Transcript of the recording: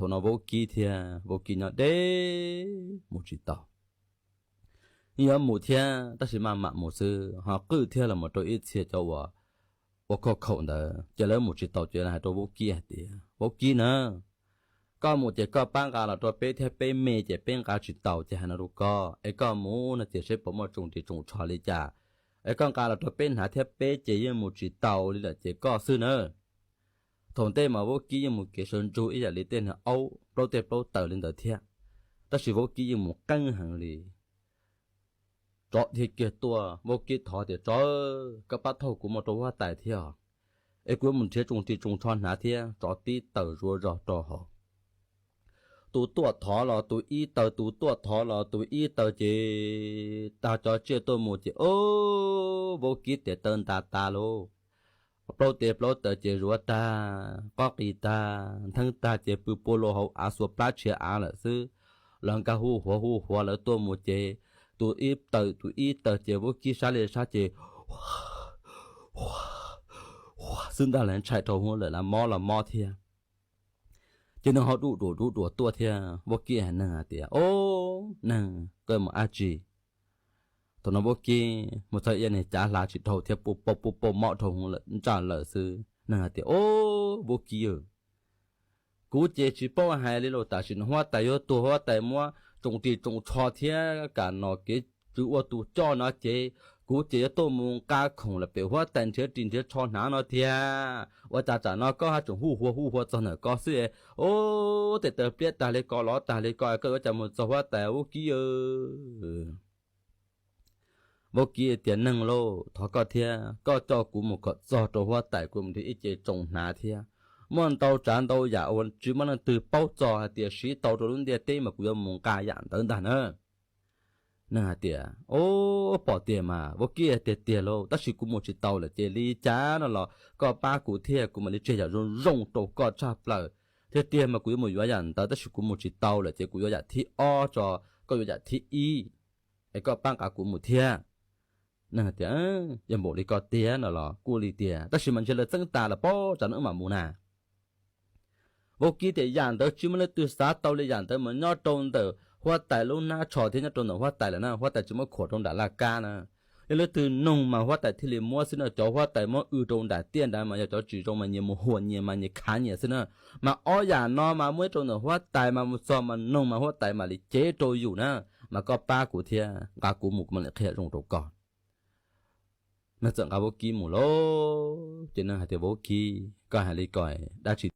Thaum no vaub kib thiab vaub kib nyob deb mus tsis tau. Yeej yuav mus thiab tab sis maj mam mus xwb, ho qwj thiab los mus rau ib txhia cov uas, uas khauj khaum ntawd ces lawv mus tsis tau ces lawv hais rau vaub kib hais tias, vaub kib na, koj mus ces koj pab nqa los rau peb thiab, peb me ces peb nqa tsis tau ces hais no rau koj es koj mus no ces seb puas muaj tsoos ris tsoos tsho li cas es koj nqa los rau peb hnav thiab, peb ces yeej mus tsis tau li lawm ces koj xwb na. Thaum ntej mas vaub kib yeej mus kev sawv ntsug ib yam li tej niag aub plaub tej plaub taws li ntawd thiab, tab sis vaub kib yeej mus qeeb heev li. Tsov dhia kiag tuaj, vaub kib thov tias, tsov, koj pab thauj kuv mus rau huab tais thiab es kuv yuav mus nrhiav tsoos ris tsoos tsho hnav thiab. Tsov tib taws zuav zog rau hauv. Tus tuaj thov los tus ib taws, tus tuaj thov los tus ib taws ces tag, cov tsiaj tuaj mus ces, o, vaub kib tes taw nta tas lauj. Plaub tes plaub taws ces zuav tag, qob qis tag, ntheeb tag ces pw pua luag hauv av xuas plab tshiav av lawm xwb. Lawv nkag hu huav hu huav lawv tuaj mus ces tus ib taws tus ib taws ces vaub kib sab li sab ces xwb ntag, lawv ntshai rau hauv lawm, lawv mob los mob thiab. Ces neeg ho duj duam duj duam tuaj thiab, vaub kib hais neeg hais tias, o, neeg, koj mus dab tsi? Thaum no vaub kib mus txog ib yam niag cav hla tsis dhau thiab, pub pauj pub pauj mob dhau hauv lawm, ntsaj lawm xwb. Neeg hais tias, o, vaub kib, kuv ces tsis paub hais li los tam sim no huab tais yuav tuag, huab tais muab tsoos ris tsoos tsho thiab kam nom kev tswv ua tus coj no ces kuv ces yuav tuaj mus nqa khoom lawm pem huab tais nrhiav ris nrhiav tsho hnav no tiag. Ua cas tsam no koj haj tseem hu huav hu huav txog ntawm ko xwb? O, tes taw pliab tag li ko, lov tag li ko, koj yuav cas mus txog huab tais, vaub kib? Vaub kib tias, neeg lauj, thov koj thiab, koj coj kuv mus kom txog rau huab tais, kuv mus nrhiav ib ce tsoos hnav thiab. Muaj ntau tsav ntau yam uas tsis muaj leej twg paub txog hais tias siv tau rau lub ntiaj teb mas kuv yuav mus nqa yam ntawd ntag na. Neeg hais tias, o, pom tiag mas, vaub kib tiag tiag lauj, tab sis kuv mus tsis tau lawm ces li cas no los koj pab kuv thiab, kuv mam li tseg yam zoo zoo rau koj tshaj plaws. Tiag tiag mas kuv yuav mus yuav yam ntawd tab sis kuv mus tsis tau lawm ces kuv yuav yam thib ob tso, koj yuav yam thib ib es koj pab nqa kuv mus thiab. Neeg tias, yog npaum li koj tiag no los kuj li tiag, tab sis mas ntshe lawv txeeb tas lawm pob, tsam no wb mam mus na. Vaub kib tias, yam ntawd tsis muaj leej twg xav tau li, yam ntawd mas nyob rau ntawm huab tais lub hnab tsho thiab nyob rau ntawm huab tais lawm na, huab tais tsis muab khuam rau nram laj kab na. Yog leej twg nug mas huab tais thiaj li muab xwb no, cov huab tais muab w rau nram tiaj nrad mas yog cov tsis zoo mas nyias mus huam nyias mas nyias khav nyias xwb na. Mas ob yam no mas muab rau ntawm huab tais mas mus txog mas nug mas huab tais mam li cev rau yus na. Mas koj pab kuv thiab, nqa kuv mus kuv mam li qhia zoo rau koj. Neeg txawm nqa vaub kib mus lauj. Ces neeg hais tias, vaub kib, koj hais li ko dab tsi?